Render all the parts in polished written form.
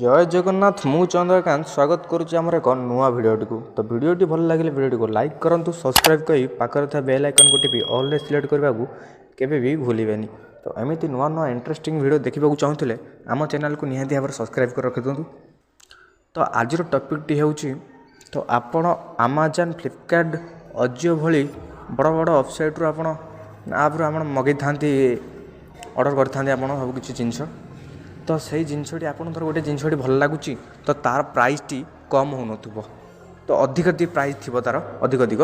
ଜୟ ଜଗନ୍ନାଥ, ମୁଁ ଚନ୍ଦ୍ରକାନ୍ତ ସ୍ୱାଗତ କରୁଛି ଆମର ଏକ ନୂଆ ଭିଡ଼ିଓଟିକୁ। ତ ଭିଡ଼ିଓଟି ଭଲ ଲାଗିଲେ ଭିଡ଼ିଓଟିକୁ ଲାଇକ୍ କରନ୍ତୁ, ସବସ୍କ୍ରାଇବ୍ କରି ପାଖରେ ଥିବା ବେଲ୍ ଆଇକନ୍କୁ ଟିପି ଅଲ୍ରେ ସିଲେକ୍ଟ କରିବାକୁ କେବେ ବି ଭୁଲିବେନି। ତ ଏମିତି ନୂଆ ନୂଆ ଇଣ୍ଟରେଷ୍ଟିଂ ଭିଡ଼ିଓ ଦେଖିବାକୁ ଚାହୁଁଥିଲେ ଆମ ଚ୍ୟାନେଲକୁ ନିହାତି ଭାବରେ ସବସ୍କ୍ରାଇବ୍ କରି ରଖିଦିଅନ୍ତୁ। ତ ଆଜିର ଟପିକ୍ଟି ହେଉଛି, ତ ଆପଣ ଆମାଜନ୍, ଫ୍ଲିପକାର୍ଟ, ଅଜିଓ ଭଳି ବଡ଼ ବଡ଼ ୱେବସାଇଟ୍ରୁ ଆପଣ ଆପ୍ରୁ ଆପଣ ମଗେଇଥାନ୍ତି, ଅର୍ଡ଼ର୍ କରିଥାନ୍ତି ଆପଣ ସବୁ କିଛି ଜିନିଷ। ତ ସେଇ ଜିନିଷଟି ଆପଣଙ୍କର ଗୋଟେ ଜିନିଷଟି ଭଲ ଲାଗୁଛି, ତ ତା'ର ପ୍ରାଇସ୍ଟି କମ୍ ହେଉନଥିବ, ତ ଅଧିକ ଟିକେ ପ୍ରାଇସ୍ ଥିବ ତା'ର ଅଧିକ ଅଧିକ।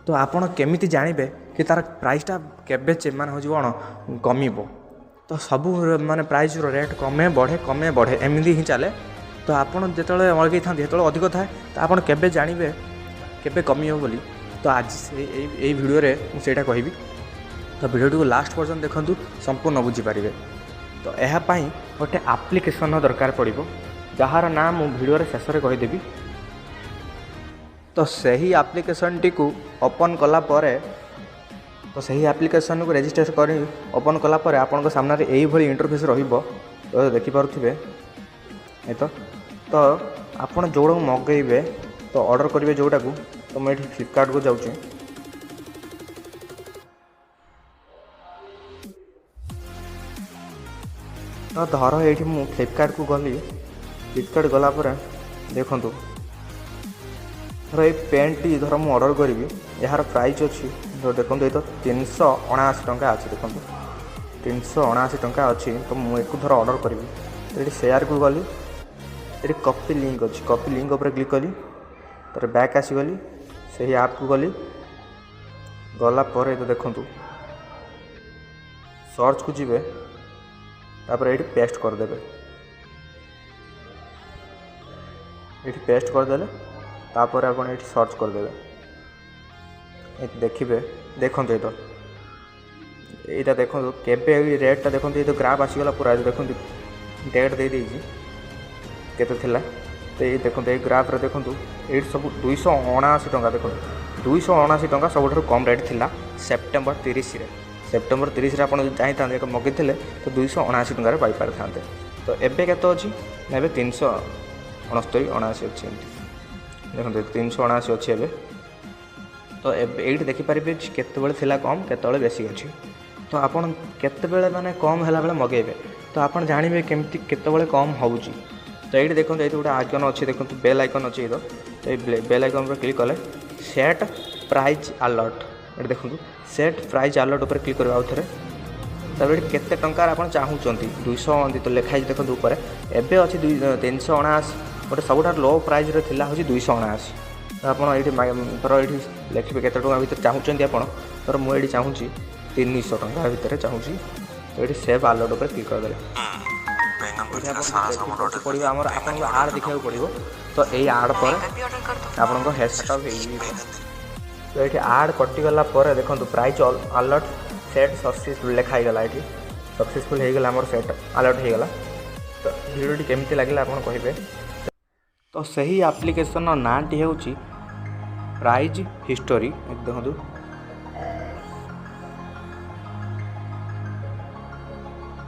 ତ ଆପଣ କେମିତି ଜାଣିବେ କି ତା'ର ପ୍ରାଇସ୍ଟା କେବେ ମାନେ ହେଉଛି କ'ଣ କମିବ? ତ ସବୁ ମାନେ ପ୍ରାଇସ୍ର ରେଟ୍ କମେ ବଢ଼େ, କମେ ବଢ଼େ, ଏମିତି ହିଁ ଚାଲେ। ତ ଆପଣ ଯେତେବେଳେ ମଗେଇଥାନ୍ତି ସେତେବେଳେ ଅଧିକ ଥାଏ, ତ ଆପଣ କେବେ ଜାଣିବେ କେବେ କମିବ ବୋଲି? ତ ଆଜି ସେ ଏଇ ଭିଡ଼ିଓରେ ମୁଁ ସେଇଟା କହିବି। ତ ଭିଡ଼ିଓଟିକୁ ଲାଷ୍ଟ ପର୍ଯ୍ୟନ୍ତ ଦେଖନ୍ତୁ, ସମ୍ପୂର୍ଣ୍ଣ ବୁଝିପାରିବେ। ତ ଏହା ପାଇଁ ଗୋଟେ ଆପ୍ଲିକେସନ୍ର ଦରକାର ପଡ଼ିବ, ଯାହାର ନାଁ ମୁଁ ଭିଡ଼ିଓର ଶେଷରେ କହିଦେବି। ତ ସେହି ଆପ୍ଲିକେସନ୍ଟିକୁ ଓପନ୍ କଲା ପରେ, ତ ସେହି ଆପ୍ଲିକେସନ୍କୁ ରେଜିଷ୍ଟର କରି ଓପନ୍ କଲା ପରେ ଆପଣଙ୍କ ସାମ୍ନାରେ ଏଇଭଳି ଇଣ୍ଟରଫେସ୍ ରହିବ, ତ ଦେଖିପାରୁଥିବେ ଏ। ତ ଆପଣ ଯେଉଁଟାକୁ ମଗେଇବେ, ତ ଅର୍ଡ଼ର୍ କରିବେ ଯେଉଁଟାକୁ, ତ ମୁଁ ଏଇଠି ଫ୍ଲିପକାର୍ଟକୁ ଯାଉଛି। ତ ଧର ଏଇଠି ମୁଁ ଫ୍ଲିପକାର୍ଟକୁ ଗଲି। ଫ୍ଲିପକାର୍ଟ ଗଲା ପରେ ଦେଖନ୍ତୁ, ଧର ଏଇ ପ୍ୟାଣ୍ଟଟି ଧର ମୁଁ ଅର୍ଡ଼ର୍ କରିବି, ଏହାର ପ୍ରାଇସ୍ ଅଛି ଦେଖନ୍ତୁ ଏଇ ତ 379 ଟଙ୍କା ଅଛି। ଦେଖନ୍ତୁ, 379 ଟଙ୍କା ଅଛି। ତ ମୁଁ ଏକୁ ଧର ଅର୍ଡ଼ର୍ କରିବି। ତ ଏଠି ସେୟାରକୁ ଗଲି, ଏଠି କପି ଲିଙ୍କ୍ ଅଛି, କପି ଲିଙ୍କ୍ ଉପରେ କ୍ଲିକ୍ କଲି। ତାପରେ ବ୍ୟାକ୍ ଆସିଗଲି, ସେହି ଆପ୍କୁ ଗଲି। ଗଲା ପରେ ତ ଦେଖନ୍ତୁ ସର୍ଚ୍ଚକୁ ଯିବେ, ତାପରେ ଏଇଠି ପେଷ୍ଟ କରିଦେବେ। ଏଇଠି ପେଷ୍ଟ କରିଦେଲେ ତାପରେ ଆପଣ ଏଇଠି ସର୍ଚ୍ଚ କରିଦେବେ। ଏଠି ଦେଖିବେ, ଦେଖନ୍ତୁ ଏଇ ତ ଏଇଟା ଦେଖନ୍ତୁ କେବେ ଏଇ ରେଟ୍ଟା ଦେଖନ୍ତୁ, ଏଇ ତ ଗ୍ରାଫ୍ ଆସିଗଲା ପୁରା। ଦେଖନ୍ତୁ ଡେଟ୍ ଦେଇଦେଇଛି କେତେ ଥିଲା। ତ ଏଇ ଦେଖନ୍ତୁ, ଏଇ ଗ୍ରାଫ୍ରେ ଦେଖନ୍ତୁ ଏଇଠି ସବୁ 279 ଟଙ୍କା। ଦେଖନ୍ତୁ, 279 ଟଙ୍କା ସବୁଠାରୁ କମ୍ ରେଟ୍ ଥିଲା ସେପ୍ଟେମ୍ବର 30ରେ। ସେପ୍ଟେମ୍ବର 30ରେ ଆପଣ ଯଦି ଚାହିଁଥାନ୍ତେ ଏକ ମଗେଇଥିଲେ, ତ 279 ଟଙ୍କାରେ ପାଇପାରିଥାନ୍ତେ। ତ ଏବେ କେତେ ଅଛି ନା ଏବେ 369 79 ଅଛି ଏମିତି। ଦେଖନ୍ତୁ, 379 ଅଛି ଏବେ। ତ ଏବେ ଏଇଠି ଦେଖିପାରିବେ କେତେବେଳେ ଥିଲା କମ୍, କେତେବେଳେ ବେଶୀ ଅଛି। ତ ଆପଣ କେତେବେଳେ ମାନେ କମ୍ ହେଲା ବେଳେ ମଗେଇବେ, ତ ଆପଣ ଜାଣିବେ କେମିତି କେତେବେଳେ କମ୍ ହେଉଛି। ତ ଏଇଠି ଦେଖନ୍ତୁ, ଏଇଠି ଗୋଟେ ଆଇକନ୍ ଅଛି, ଦେଖନ୍ତୁ ବେଲ୍ ଆଇକନ୍ ଅଛି ଏଇ। ତ ଏଇ ବେଲ୍ ଆଇକନ୍ ଉପରେ କ୍ଲିକ୍ କଲେ ସେଟ୍ ପ୍ରାଇଜ୍ ଆଲର୍ଟ, ଏଠି ଦେଖନ୍ତୁ ସେଟ୍ ପ୍ରାଇଜ୍ ଆଲର୍ଟ ଉପରେ କ୍ଲିକ୍ କରିବେ ଆଉ ଥରେ। ତାପରେ ଏଠି କେତେ ଟଙ୍କାର ଆପଣ ଚାହୁଁଛନ୍ତି, 200 ତ ଲେଖା ହେଇଛି ଦେଖନ୍ତୁ ଉପରେ। ଏବେ ଅଛି 2 379। ଗୋଟେ ସବୁଠାରୁ ଲୋ ପ୍ରାଇଜ୍ରେ ଥିଲା ହେଉଛି 279। ତ ଆପଣ ଏଇଠି ଧର ଏଇଠି ଲେଖିବେ କେତେ ଟଙ୍କା ଭିତରେ ଚାହୁଁଛନ୍ତି ଆପଣ। ଧର ମୁଁ ଏଇଠି ଚାହୁଁଛି 300 ଟଙ୍କା ଭିତରେ ଚାହୁଁଛି। ତ ଏଇଠି ସେଭ୍ ଆଲର୍ଟ ଉପରେ କ୍ଲିକ୍ କରିଦେଲେ ଏଠି ପଡ଼ିବ ଆମର, ଆପଣଙ୍କୁ ଆଡ଼୍ ଦେଖିବାକୁ ପଡ଼ିବ। ତ ଏଇ ଆଡ଼୍ ପରେ ଆପଣଙ୍କ ହେୟାର ସେଟଅପ୍ ହେଇଯିବ। ତ ଏଇଠି ଆଡ଼୍ କଟିଗଲା ପରେ ଦେଖନ୍ତୁ ପ୍ରାଇଜ୍ ଆଲର୍ଟ ସେଟ୍ ସକ୍ସେସଫୁଲ୍ ଲେଖା ହେଇଗଲା। ଏଠି ସକ୍ସେସଫୁଲ୍ ହେଇଗଲା, ଆମର ସେଟ୍ ଆଲର୍ଟ ହେଇଗଲା। ତ ଭିଡ଼ିଓଟି କେମିତି ଲାଗିଲା ଆପଣ କହିବେ। ତ ସେହି ଆପ୍ଲିକେସନ୍ର ନାଁଟି ହେଉଛି ପ୍ରାଇଜ୍ ହିଷ୍ଟୋରି। ଦେଖନ୍ତୁ,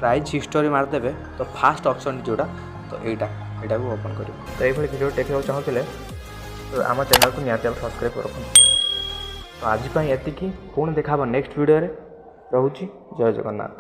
ପ୍ରାଇଜ୍ ହିଷ୍ଟୋରି ମାରିଦେବେ, ତ ଫାଷ୍ଟ ଅପସନ୍ ଯେଉଁଟା, ତ ଏଇଟାକୁ ଓପନ୍ କରିବେ। ତ ଏଇଭଳି ଭିଡ଼ିଓ ଦେଖିବାକୁ ଚାହୁଁଥିଲେ ତ ଆମ ଚ୍ୟାନେଲକୁ ନିହାତି ଭାବେ ସବସ୍କ୍ରାଇବ୍ ରଖନ୍ତୁ। ତ ଆଜି ପାଇଁ ଏତିକି, ପୁଣି ଦେଖା ହେବ ନେକ୍ସଟ ଭିଡ଼ିଓରେ। ରହୁଛି, ଜୟ ଜଗନ୍ନାଥ।